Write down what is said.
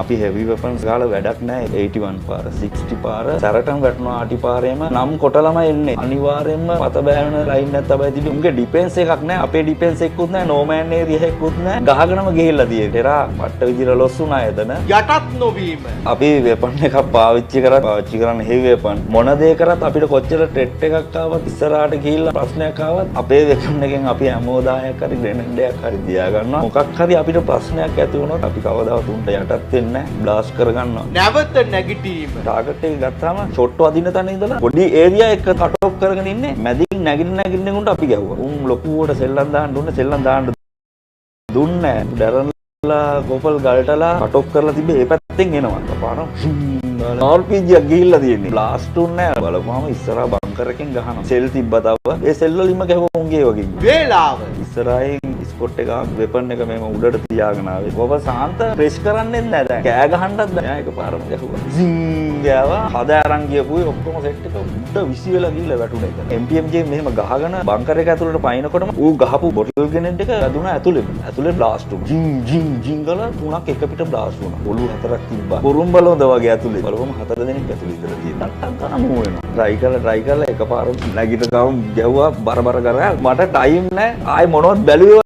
අපි heavy weapons ගාලා වැඩක් නෑ. 81 පාර, 60 පාර සැරටම වැටුණා. ආටි පාරේම නම් කොටලම එන්නේ. අනිවාර්යෙන්ම පත බෑවෙන ලයින් එකක් තමයි තිබ්බේ. උන්ගේ ඩිෆෙන්ස් එකක් නෑ, අපේ ඩිෆෙන්ස් එකකුත් නෑ, නෝමෑන් ඒරියා එකකුත් නෑ. ගහගෙනම ගිහිල්ලා තියෙන්නේ. ටෙරා පට්ට විදිහට ලොස් වුණා එතන. යටත් නොවීම. අපි වෙපන් එකක් පාවිච්චි කරත්, පාවිච්චි කරන්න හෙවි වෙපන් මොන දේ කරත්, අපිට කොච්චර ට්‍රෙට් එකක් ආවත්, ඉස්සරහට ගිහිල්ලා ප්‍රශ්නයක් ආවත්, අපේ වෙපන් එකෙන් අපි ඇමෝ 10ක් හරි ග්‍රෙනේඩ් එකක් හරි තියාගන්නවා. මොකක් හරි අපිට ප්‍රශ්නයක් ඇති වුණොත් අපි කවදාවත් උන්ට යටත් වෙන්නේ නැහැ, බ්ලාස්ට් කරගන්නවා. නැවත නැගිටීම. ටාගට් එක ගත්තාම ෂොට් වදින තැන ඉඳලා පොඩි ඒරියා එක කට් ඔෆ් කරගෙන ඉන්නේ. මැදින් නැගිටින නැගිටින උන්ට අපි ගැහුවා. උන් ලොකුවට සෙල්ලම් දාන්න දුන්න, සෙල්ලම් දාන්න දුන්නේ නැහැ. ඩැරන්ලා කොපල් ගල්ටලා කට් ඔෆ් කරලා තිබ්බේ. ඒ පැත්තෙන් එනවා. පාරම RPG එකක් ගිහිල්ලා තියෙන්නේ. බ්ලාස්ට් උන්නේ නැහැ. බලපුවාම ඉස්සරහා බංකර් එකෙන් ගහනවා. සෙල් තිබ්බා තව. ඒ සෙල් වලින්ම ගැහුවා උන්ගේ වගේ. වේලාව. ඉස්සරහින් ස්කොට් එක වෙපන් එක මෙහෙම උඩට තියාගෙන ආවේ. කොබ සාන්ත ප්‍රෙස් කරන්නෙත් නෑ දැන්. කෑ ගහන්නත් බෑ. එකපාරම ගැහුවා. සිං ගෑවා. හද අරන් ගියපුවේ ඔක්කොම සෙට් එක උඩ විසි වෙලා ගිහිල්ලා වැටුණා එතන. MPMJ මෙහෙම ගහගෙන බංකර් එක ඇතුළට පයින්නකොටම ඌ ගහපු බොටල් ග්‍රෙනේඩ් එක වැදුනා ඇතුළෙම. ඇතුළේ බ්ලාස්ට් වුණා. ජින් ජින් ජින් ගාලා තුනක් එක පිට බ්ලාස්ට් වුණා. ඔලු හතරක් තිබ්බා. කුරුම්බලොඳ වගේ ඇතුළේ. බලපුවම හතර දෙනෙක් ඇතුළේ ඉඳලා තියෙනවා. ටක් ටක් ගාලා මූව් වෙනවා. ට්‍රයි කරලා ට්‍රයි කරලා එකපාරම නැගිට ගමන් ගැහුවා බර බර කරා. මට ටයිම් නෑ. ආයි මොනවත් බැලුවේ.